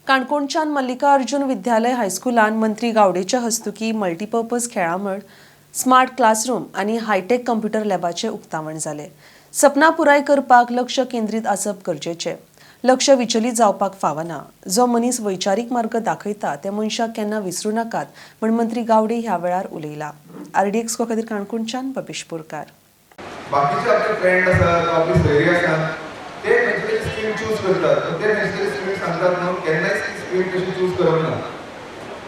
काणकोणच्यान मल्लिकार्जुन विद्यालय हायस्कुलान मंत्री गावडेच्या हस्तुकी multipurpose खेळामळ, smart classroom आनी हायटेक कंप्युटर लॅबाचें उक्तावण जालें. सपनां पुराय करपाक लक्ष केंद्रीत आसप गरजेचें. लक्ष विचलीत जावपाक फावना. जो मनीस वैचारीक मार्ग दाखयता त्या मनशाक केन्ना विसरूं नाकात म्हण मंत्री गावडे ह्या वेळार उलयला. आरडीएक्स खातीर काणकोणच्यान बबीश बोरकार. बाकीचे आपले फ्रेंड आसात वा आपली सोयरी आसात, ते खंयची तरी स्ट्रीम चूज करतात. पूण ते खंयची तरी स्ट्रीम सांगतात न्हू, केन्नाच ती स्ट्रीम तशी चूज करप ना.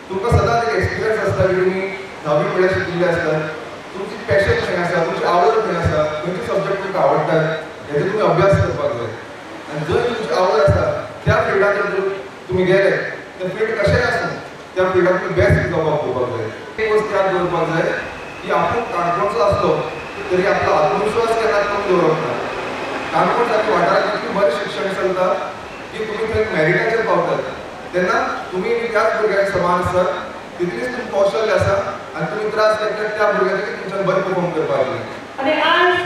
तुमकां सदांच एक एक्सपिरियन्स आसता की तुमी धावी म्हळ्यार शिकिल्ले आसतात, तुमची पॅशन खंय आसा, तुमची आवड खंय आसा, खंयचे सब्जॅक्ट तुमकां आवडटात, हेजो तुमी अभ्यास करपाक जाय. आनी जंय तुमची आवड आसा त्या फिल्डान जर तुमी गेले, त्या फिल्ड कशेंय आसूं, त्या फिल्डान तुमी बेस्ट जावपाक पळोवपाक जाय. एक वस्त याद दवरपाक जाय की आपूण काणकोणचो आसलो तरी आपलो आत्मविश्वास केन्ना कमी दवरप ना. काणकोण सारक्या वाठारांत इतलें बरें शिक्षण चलता की तुमी थंय मॅरिटाचेर पावतात तेन्ना तुमी बी त्याच भुरग्यांक समान आसात, तितलीच तुमकां कौशल्य आसा आनी तुमी त्रास घेतल्यार त्या भुरग्यांचे तुमच्यान बरें परफॉर्म करपाक जाय. आनी आज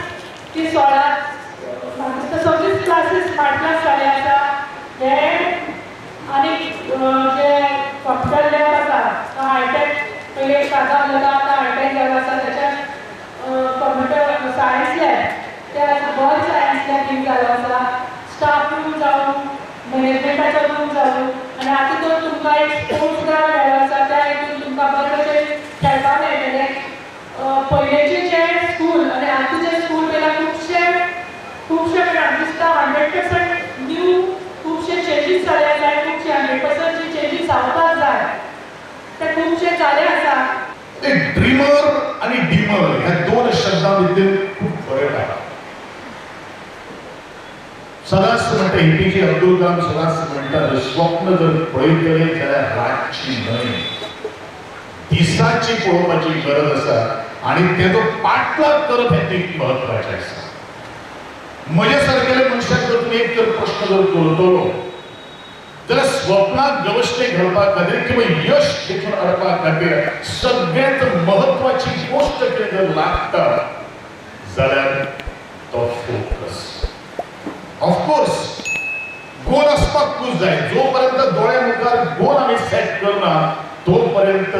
ती 16, म्हाका दिसता, सगळीच क्लासीस स्मार्ट क्लास जाले आसा. हे आनी जे कंप्युटर लॅब आसा तो हायटेक, पयलीं सादा उलयता, आतां हायटेक जालो आसा. त्याच्यात कंप्युटर सायन्स लॅब, ते बरें सायन्स लॅब बी जालो आसा. स्टाफ रूम जावं, मॅनेजमेंटाचो रूम जावं, आनी आतां तर तुमकां एक स्पोर्ट्स ग्रावंड मेळ्ळो आसा, त्या हितून तुमकां बरें कशें खेळपाक मेळटलें. पयलेचे जे स्कूल आनी आतां जे स्कूल पळयल्यार खुबशे खुबशे कडेन दिसता 100% न्यू, खुबशे चेंजीस जाले आसा. खुबशे 100% जे चेंजीस जावपाक जाय ते खुबशे जाले आसा. एक ड्रीमर आणि डिमर ह्या दोन शब्दां भितर खूब फरक आहा. सदांच म्हणटा, एपीजे अब्दुल कलाम सदांच म्हणटा, स्वप्न जर पळयतले जाल्यार रातची न्हय, दिसाची पळोवपाची गरज आसा आणि तेजो पाठलाग करप हें तितकें म्हत्वाचें आसा. म्हज्या सारकेल्या मनशाक जर तुमी एक जर प्रश्न जर करतलो जाल्यार स्वप्नाक गवसणेक घालपा खातीर किंवा यश देखून हाडपा खातीर सगळ्यांत म्हत्वाची गोश्ट कितें जर लागता जाल्यार तो फोकस. ऑफकोर्स गोल आसपाकूच जाय. जोपर्यंत दोळ्या मुखार गोल आमी सेट करना, तोपर्यंत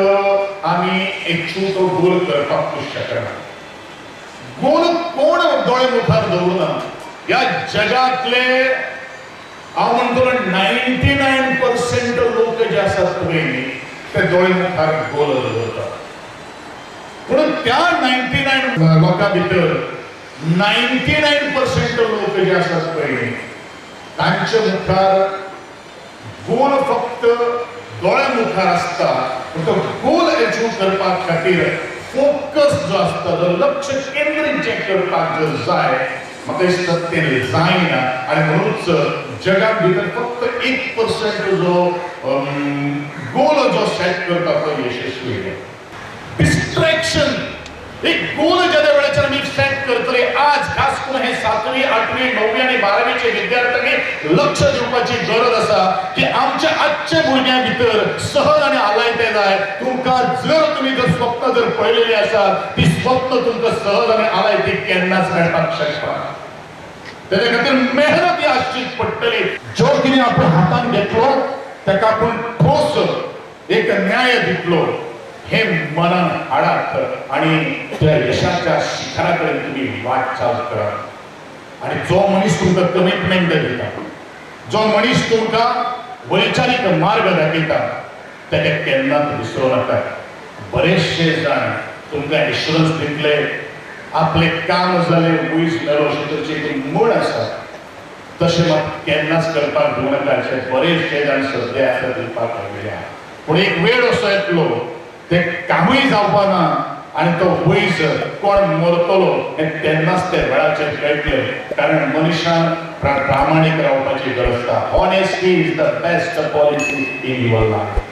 आमी एक्चुअल तो गोल करपाकूच शकना. गोल कोण दोळे मुखार दवरना? ह्या जगातले हांव म्हणटलो 99% लोक जे आसात पळय न्ही, ते दोळे मुखार गोल दवरतात. पूण त्या 99 लोकां भितर 99% लोक जे आसात पळय न्ही, तांच्या मुखार गोल फक्त दोळ्या मुखार आसता, पूण तो गोल अचीव करपा खातीर फोकस जो आसता, जो लक्ष केंद्रीत जें करपाक जर जाय, म्हाका दिसता तें जायना. आनी म्हणूच जगात भितर फक्त 1% जो गोल जो सेट करता तो यशस्वी. डिस्ट्रॅक्शन, एक गोल ज्या वेळाचेर आमी सेट करतले, आज खास करून हे सातवी, आठवी, णवी आनी बारावीचे विद्यार्थ्यांनी लक्ष दिवपाची गरज आसा की आमच्या आजच्या भुरग्यां भितर सहज आनी आलायते जाय. तुमकां जर तुमी जर स्वप्न जर पळयलेली आसा, ती स्वप्न तुमकां सहज आनी आलायती केन्नाच मेळपाक शकना. तेच्या खातीर मेहनत ही आसचीच पडटली. जो कितें आपण हातान घेतलो ताका आपूण ठोस एक न्याय दितलो हे मनान हाडात आणि त्या यशाच्या शिखरा कडेन तुम्ही वाटचाल करात. आणि जो मनीस तुमकां कमिटमेंट दिता, जो मनीस तुमकां वैचारीक मार्ग दाखयता, ताका केन्नाच विसरूं नाका. बरेचशे जाण तुमकां एश्युरन्स दितले, आपलें काम जालें, वयज मेलो, अशें तरेची एक म्हण आसा. तशें मात केन्नाच करपाक दिवं नाका. अशे बरेचशे जाण सद्या आतां दिवपाक लागले आहा. पूण एक वेळ असो येतलो, ते कामूय जावपा ना आनी तो वयज कोण मरतलो हें तेन्नाच ते वेळाचेर कळटलें. कारण मनशान प्रामाणीक रावपाची गरज आसा. Honesty is the best policy in your life.